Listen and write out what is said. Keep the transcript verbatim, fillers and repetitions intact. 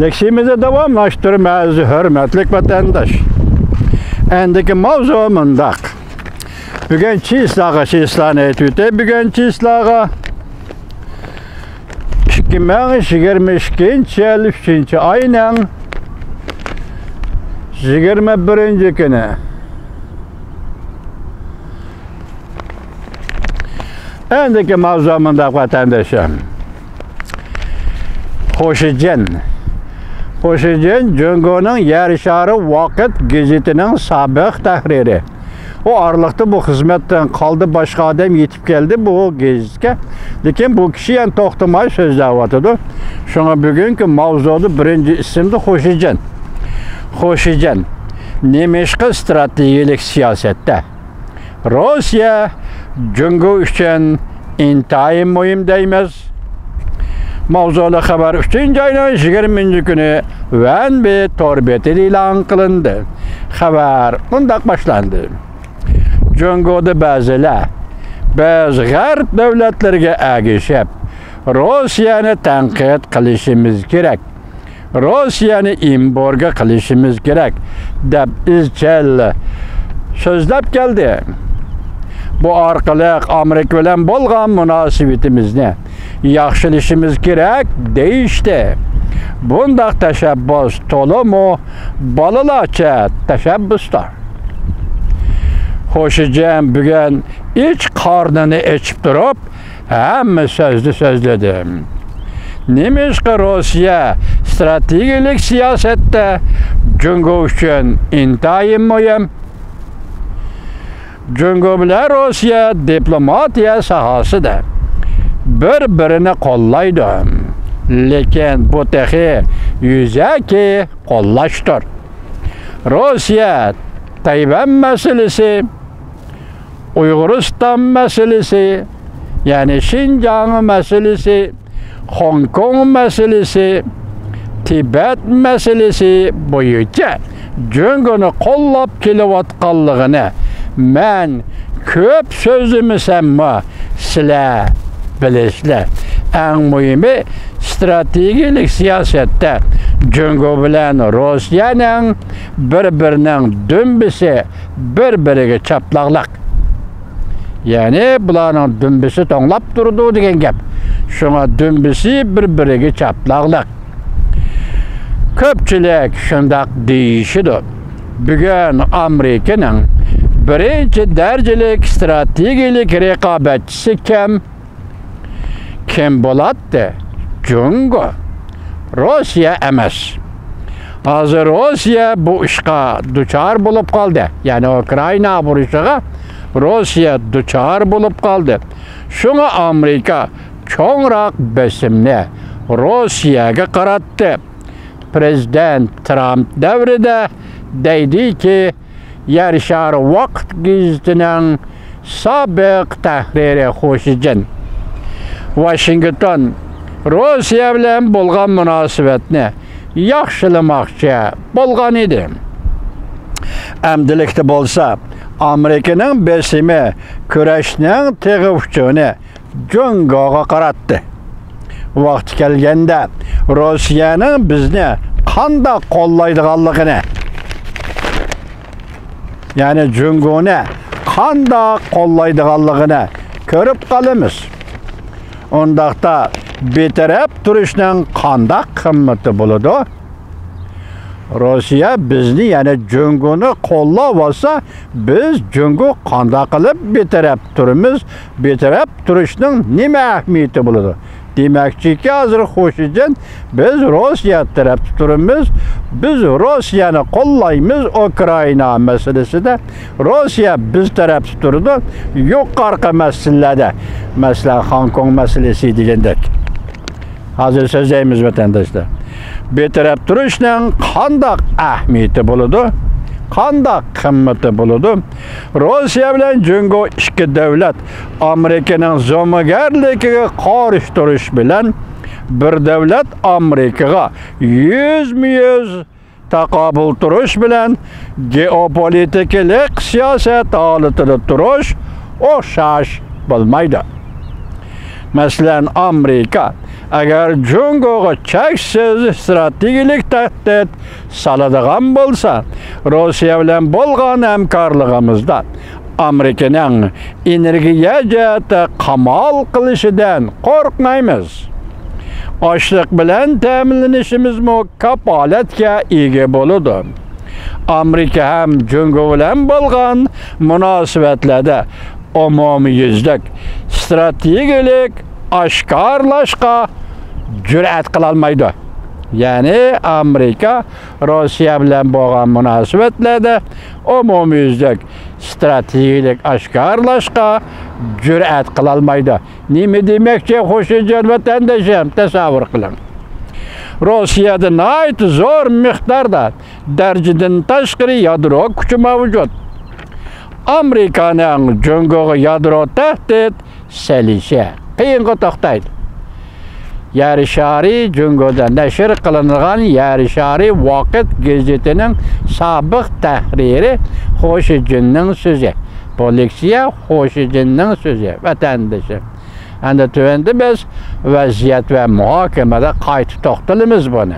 چېكىشىمىزنى داۋاملاشتۇرىمىز، ھۆرمەتلىك ۋەتەنداش. ئەندىكى ماۋزۇ مۇنداق. بۈگۈن چىسلاغا، چىسلانى ئېيتىۋېتەي، بۈگۈن چىسلاغا. ئىككى مىڭ يىگىرمە ئىككىنچى يىل ئۈچىنچى ئاينىڭ يىگىرمە بىرىنچى كۈنى. ئەندىكى ماۋزۇ مۇنداق، ۋەتەندىشىم. خوشىجىن. خوشىجىن جۇڭگونىڭ يەر شارى ۋاقىت گېزىتىنىڭ سابىق تەھرىرى. ئۇ ئارىلىقتا بۇ خىزمەتتىن قالدى، باشقا ئادەم يېتىپ كەلدى بۇ گېزىتكە. لېكىن بۇ كىشى يەنە توختىماي سۆزلەۋاتىدۇ. شۇڭا بۈگۈنكى ماۋزۇدا بىرىنچى ئىسىمدا خوشىجىن. خوشىجىن. نېمىشقا ئىستراتېگىيەلىك سىياسەتتە روسىيە جۇڭگو ئۈچۈن ئىنتايىن مۇھىم دەيمىز. ماۋزۇلۇق خەۋەر ئۈچىنچى ئاينىڭ يىگىرمىنچى كۈنى ۋەنبى تور بېتىدە ئېلان قىلىندى. خەۋەر مۇنداق باشلاندى. جۇڭگودا بەزىلەر، بىز غەرب دۆلەتلىرىگە ئەگىشىپ، روسىيەنى تەنقىد قىلىشىمىز كېرەك. روسىيەنى ئېمبارگو قىلىشىمىز كېرەك، دەپ ئىزچىل سۆزلەپ كەلدى. بۇ ئارقىلىق ئامېرىكا بىلەن بولغان مۇناسىۋىتىمىزنى ياخشىلىشىمىز كېرەك دېيىشتى. بۇنداق تەشەببۇس تولىمۇ بالىلارچە تەشەببۇستۇر. خوشىجىن بۈگۈن ئىچ قارنىنى ئېچىپ تۇرۇپ، ھەممە سۆزنى سۆزلىدى. نېمىشقا روسىيە ئىستراتېگىيەلىك سىياسەتتە جۇڭگو ئۈچۈن ئىنتايىن مۇھىم؟ جۇڭگو بىلەن روسىيە دىپلوماتىيە ساھەسىدە بىر-بىرىنى قوللايدۇ. لېكىن بۇ تېخى يۈزەكى قوللاشتۇر. روسىيە تەيۋەن مەسىلىسى، ئۇيغۇرىستان مەسىلىسى، يەنى شىنجاڭ مەسىلىسى، خوڭكوڭ مەسىلىسى، تىبەت مەسىلىسى بويىچە جۇڭگونى قوللاپ كېلىۋاتقانلىقىنى مەن كۆپ سۆزلىمىسەممۇ، سىلەر بىلىسىلەر. ئەڭ مۇھىمى، ئىستراتېگىيەلىك سىياسەتتە جۇڭگو بىلەن روسىيەنىڭ بىر-بىرىنىڭ دۈمبىسى بىر-بىرىگە چاپلاقلىق. يەنى بۇلارنىڭ دۈمبىسى توڭلاپ تۇرىدۇ دېگەن گەپ. شۇڭا دۈمبىسى بىر-بىرىگە چاپلاقلىق. كۆپچىلىك شۇنداق دېيىشىدۇ. بۈگۈن ئامېرىكىنىڭ بىرىنچى دەرىجىلىك ئىستراتېگىيەلىك رىقابەتچىسى كىم؟ كىم بولاتتى؟ جۇڭگو. روسىيە ئەمەس. ھازىر روسىيە بۇ ئىشقا دۇچار بولۇپ قالدى. يەنى ئۇكرائىنا ئۇرۇشىغا روسىيە دۇچار بولۇپ قالدى. شۇڭا ئامېرىكا چوڭراق بېسىمنى روسىيەگە قاراتتى. پىرېزىدېنت ترامپ دەۋرىدە دەيدىكى، يەر شارى ۋاقىت گېزىتىنىڭ سابىق تەھرىرى خوشىجىن. ۋاشىنگتون روسىيە بىلەن بولغان مۇناسىۋەتنى ياخشىلىماقچى بولغان ئىدى. ئەمدىلىكتە بولسا ئامېرىكىنىڭ بېسىمى كۈرەشنىڭ تېغى ئۇچىنى جۇڭگوغا قاراتتى. ۋاقتى كەلگەندە روسىيەنىڭ بىزنى قانداق قوللايدىغانلىقىنى، يەنى جۇڭگونى قانداق قوللايدىغانلىقىنى كۆرۈپ قالىمىز. ئۇنداقتا بىتەرەپ تۇرۇشنىڭ قانداق قىممىتى بولىدۇ؟ روسىيە بىزنى، يەنى جۇڭگونى قوللاۋالسا، بىز جۇڭگو قانداق قىلىپ بىتەرەپ تۇرىمىز؟ بىتەرەپ تۇرۇشنىڭ نېمە ئەھمىيىتى بولىدۇ؟ دېمەكچىكى، ھازىر خوشىجىن، بىز روسىيە تەرەپتە تۇرىمىز، بىز روسىيەنى قوللايمىز ئۇكرائىنا مەسىلىسىدە. روسىيە بىز تەرەپتە تۇرىدۇ، يۇقىرىقى مەسىلىلەردە، مەسىلەن، خوڭكوڭ مەسىلىسى دېگەندەك. ھازىر سۆزلەيمىز، ۋەتەنداشلار. بىتەرەپ تۇرۇشنىڭ قانداق ئەھمىيىتى بولىدۇ؟ قانداق قىممىتى بولىدۇ؟ روسىيە بىلەن جۇڭگو ئىككى دۆلەت ئامېرىكىنىڭ زومىگەرلىكىگە قارشى تۇرۇش بىلەن، بىر دۆلەت ئامېرىكىغا يۈزمۇ يۈز تاقابىل تۇرۇش بىلەن گېئوپولىتىكىلىق سىياسەت ھالىتىدە تۇرۇش ئوخشاش بولمايدۇ. مەسىلەن، ئامېرىكا ئەگەر جۇڭگوغا چەكسىز ئىستراتېگىيەلىك تەھدىت سالىدىغان بولسا، روسىيە بىلەن بولغان ھەمكارلىقىمىزدا ئامېرىكىنىڭ ئېنېرگىيە جەھەتتە قامال قىلىشىدىن قورقمايمىز. ئاشلىق بىلەن تەمىنلىنىشىمىزمۇ كاپالەتكە ئىگە بولىدۇ. ئامېرىكا ھەم جۇڭگو بىلەن بولغان مۇناسىۋەتلەردە ئومۇميۈزلۈك ئىستراتېگىيەلىك ئاشكارىلاشقا جۈرئەت قىلالمايدۇ. يەنى ئامېرىكا روسىيە بىلەن بولغان مۇناسىۋەتلەردە ئومۇميۈزلۈك ئىستراتېگىيەلىك ئاشكارىلاشقا جۈرئەت قىلالمايدۇ. نېمە دېمەكچى، خۇشىجىن ۋەتەندىشىم، تەسەۋۋۇر قىلىڭ. روسىيەدە ناھايىتى زور مىقداردا دەرىجىدىن تاشقىرى يادرو كۈچى مەۋجۇت. ئامېرىكانىڭ جۇڭگوغا يادرو تەھدىت سېلىشى قىيىنغا توختايدۇ. يەر شارى جۇڭگودا نەشر قىلىنغان يەر شارى ۋاقىت گېزىتىنىڭ سابىق تەھرىرى خۇشىجىننىڭ سۆزى. بۇ لېكسىيە خۇشىجىننىڭ سۆزى، ۋەتەندىشىم. ئەمدى تۆۋەندە بىز ۋەزىيەت ۋە مۇھاكىمىدە قايتا توختىلىمىز بۇنى.